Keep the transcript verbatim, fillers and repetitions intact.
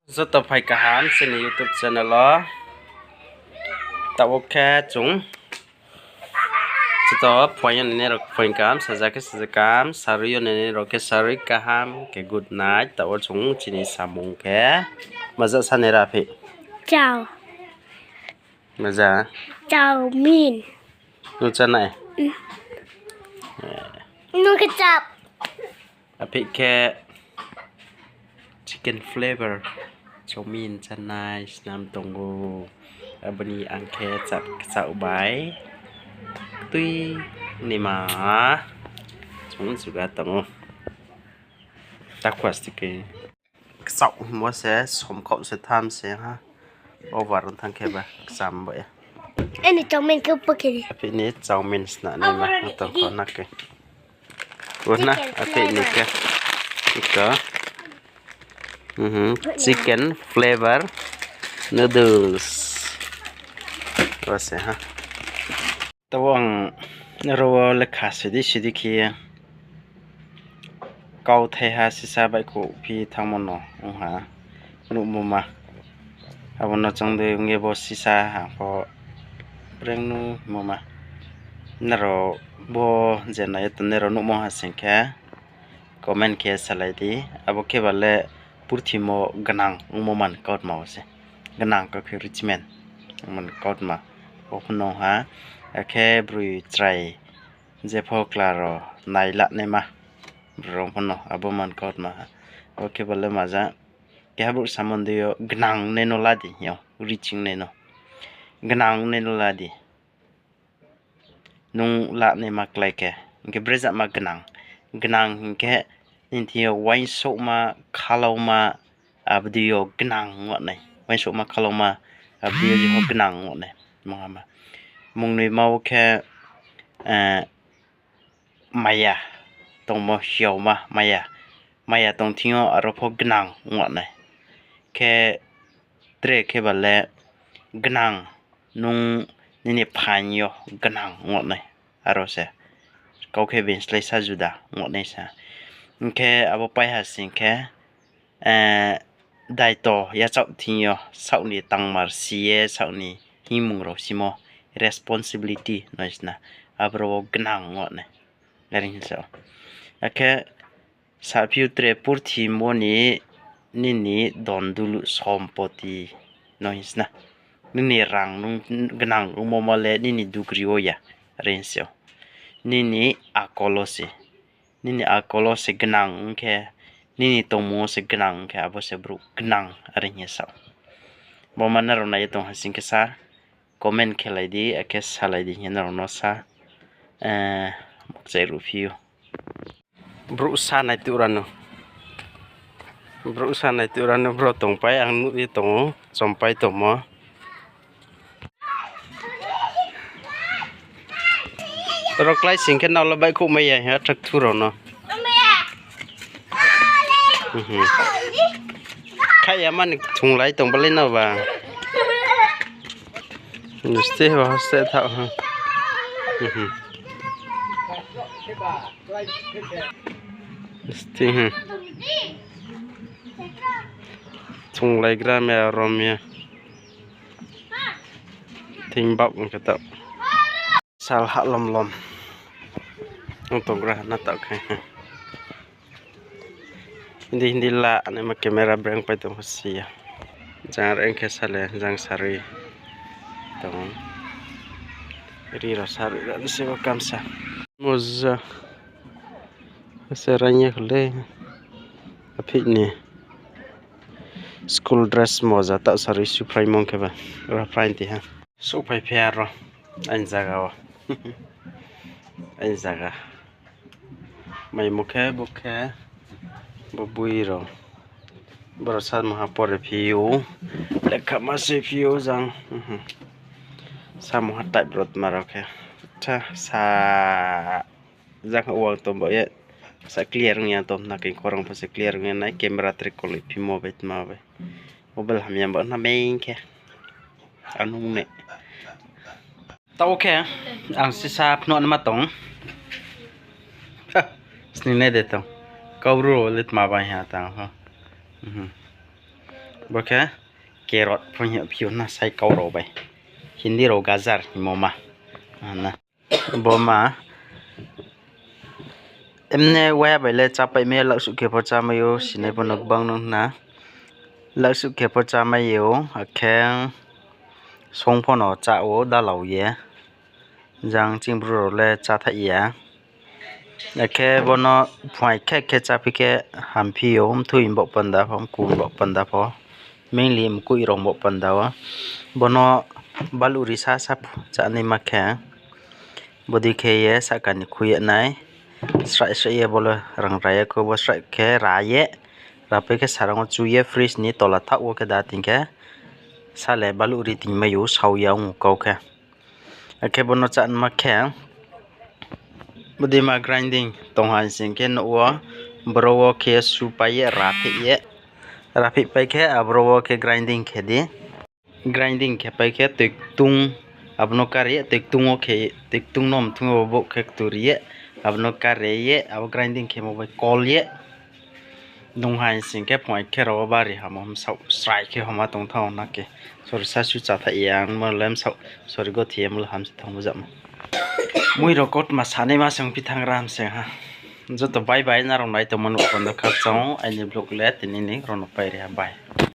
Joto phai kaham chini YouTube channel o. Taoh wo khe chung joto phoing yo nini rao phoing kaham, saja khe saja kaham, sarui yo nini rao khe sarui kaham khe good night. Taoh wo chung chini samung khe maja sa ni ra phi. Chow. Maja. Chowmin. Nung chánai? Nung khe chap. Aphi khe chicken flavor chowmin chánai snam tong ou. Abo ni ang khe chap kchaoh bai tui nima chung juga tong ou. Takhu aste khe. Kchaoh hingmo se somkhaoh se tham se ha. Over ong thanng khe ba kcham bo ya. Ani chowmin khe pho khe di. Aphi ni chowmin sna naima tong kho na khe. Bo na aphi ni khe. Ito. Chicken flavor noodles. Bo se ha. Taoh ang ro wo lekha sidi sidi khe ye kauthaiha sisa baihkhouh phi thanngmo no ong ha nuhmo ma. Abo no choung dei ong ye bo sisa ha pho breng nuhmo ma. Nrao bo je nai ye tongnai rao nuhmo ha sing khe comment khe salai di. Abo khe ba le purthimo gnang ongmo man kautma wo se. Gnang kau khe rich man ongmo man kautma. Bo pho no ha, akhe broi chrai jepho kla rao nai la naima. Broi rao pho no abo man kautma ha. Abo khe ba le maja. Keha brouh samung dei yo gnang nai no la di hing yo, rich nai no. Gnang nai no la di. Nung la naima klái khe, hing khe brezama gnang. Gnang hing khe nini thing yo uaingsouhma, khalauma, abo dei yo gnang ong nai. Uaingsouhma, khalauma, abo dei yo jepho gnang ong nai. Mungha ma. Mungnoima wo khe, maya tongmo hiaoma, maya, maya tong thing yo aro pho gnang ong nai. Khe tre khe ba le gnang nung nini phaing yo gnang ong nai. Aro se kau khe being slái sa juda ong nai sa. Hing khe abo paiha sing khe, daito yachaoh thing yo saoh ni tangmar si ye saoh ni hingmung rao simo responsibility no sna aboro wo gnang ong nai. Are hing sa ou. Akhe saphi ou tre purthimo ni nini don dulu sompoti no hing sna. Nini rang nung gnang ongmo ma le nini dugri wo ya. Are hing sa ou. Nini akol wo se. Nini akol wo se gnang ong khe, nini tongmung wo se gnang ong khe, abo se brouh gnang are hing ye sa ou. Bo ma nrao nai ye tong ha sing khe sa, comment khe lai di, akhe salai di hing ye nrao no sa, mokchai ruhphi ou. Brouh sa nai tuh ra no. Brouh sa nai tuh ra no, bro tongpai, ang nuh ye tong ou, chompai tongmo. Ro klái sing khe nao le baihkhouh mai ya hing ye athakthu rao no. Khaih ya mani thunglai tong balai no ba. Ste ba ste thaoh ha. Thunglaigra me rom ye. Thing bak ong khe taoh. Sal hahlom lom. Ong tonggra na taoh khe. Hindi hindi la naima camera breng pai tong si ya. Jang reng khe sale jang sarui tong. Ri rao sarui rao ni sebo kamsa. Moja. Ase rang ye khle. Aphi ni school dress moja taoh sarui suphraimung khe ba. Ra phraing ti ha. Souhphai phi aro. Aini zaga wo. Aini zaga. Maimo khe bo khe. Bo bui rao. Boro samoha pore phi ou. Lekha ma se phi ou jang. Samoha type rao tma rao khe. Tha sa. Jang ha uang tong ba ye. Sa clear ong ya tong na khe khorang pho se clear ong ya nai camera trick koloih phimo bai tma bai. Mobile hamya ba na main khe. Anung ne. Taoh khe ang sisa phnuh naima tong. Sning nai de tong. Kaubru le tma bai ha tang ho. Bo khe carrot pho hing phi ou na sai kau rao bai. Hindi rao gajar hingmo ma. Bo ma emne waya bai le chápaihmai ya, laohsuh khe pho chámai ou, sinai pho no gbang no hna. Laohsuh khe pho chámai ou, akhe song pho no chá ou dalau ye. Jang ching Bru rao le cháthaih ya. Akhe bo no phuaing khe khe cháphi khe hamphi ou, mthui baoh panda pho, mku baoh panda pho, mainly mkoih rao baoh panda wo. Bo no baluh ri sa sa chánaima khe, bodei khe ye sahka ni khui ye nai, sraih sraih ye bo le rang ra ye kho, bo sraih khe ra ye, rapai khe sarang wo chu ye fridge ni tola thaoh wo khe da ting khe, sa le baluh ri tingmai ou, sao ya ong kau khe. Akhe bo no chánaima khe, bodei ma grinding tong ha sing khe nouh wo, boro wo khe supai ye, raphih pai khe, aboro wo khe grinding khe di. Grinding khe pai khe toi ktung, abo no kare ye, toi ktung wo khe, toi ktung no mthung wo bo khe ktu ri ye, abo no kare ye, abo grinding khemo bai kol ye. Nung hai sing khe phuaing khe rao wo bari hamo bsaoh srai khe homa tong thanng na khe. Sori sa su cháthaih ya, ang mo le bsaoh, sori gothi ye mo le ham se thanng bo jamo. Mui rao kautma sanaima se ongphi thanng ra ham se ha. Joto bye bye, nrao nai tongmo no panda khakchang ou, aini vlog le tini ni rao no pai ri ha, bye.